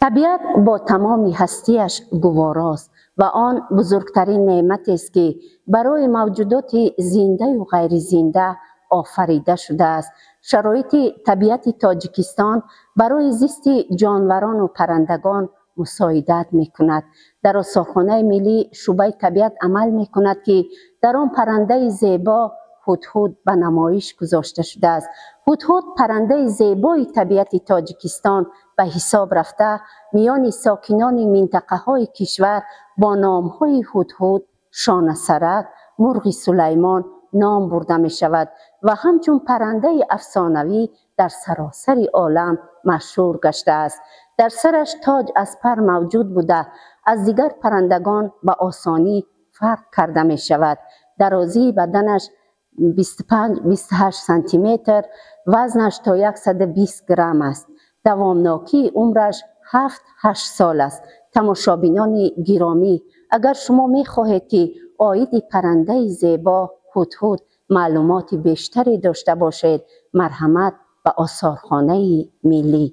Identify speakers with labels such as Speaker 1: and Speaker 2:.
Speaker 1: Табиат бо тамоми ҳастиаш гуворост ва он бузургтарин неъматест, ки барои мавҷудоти зиндаю ғайризинда офарида шудааст. Шароити табиати Тоҷикистон барои зисти ҷонварону паррандагон мусоидат мекунад. Дар осорхонаи миллӣ шӯъбаи табиат амал мекунад, ки дар он паррандаи зебо ҳудҳуд ба намоиш гузошта шудааст. Ҳудҳуд паррандаи зебои табиати Тоҷикистон ба ҳисоб рафта, миёни сокинони минтақаҳои кишвар бо номҳои ҳудҳуд, шонасарак, мурғи Сулаймон ном бурда мешавад ва ҳамчун паррандаи афсонавӣ дар саросари олам машҳур гаштааст. Дар сараш тоҷ аз пар мавҷуд буда, аз дигар паррандагон ба осонӣ фарқ карда мешавад. Дарозии баданаш 25-28 сантиметр, вазнаш то 120 грамм аст. Давомнокии умраш 7-8 сол аст. Тамошобинони гиромӣ, агар шумо мехоҳед, ки оиди паррандаи зебо ҳудҳуд маълумоти бештаре дошта бошед, марҳамат ба осорхонаи миллӣ.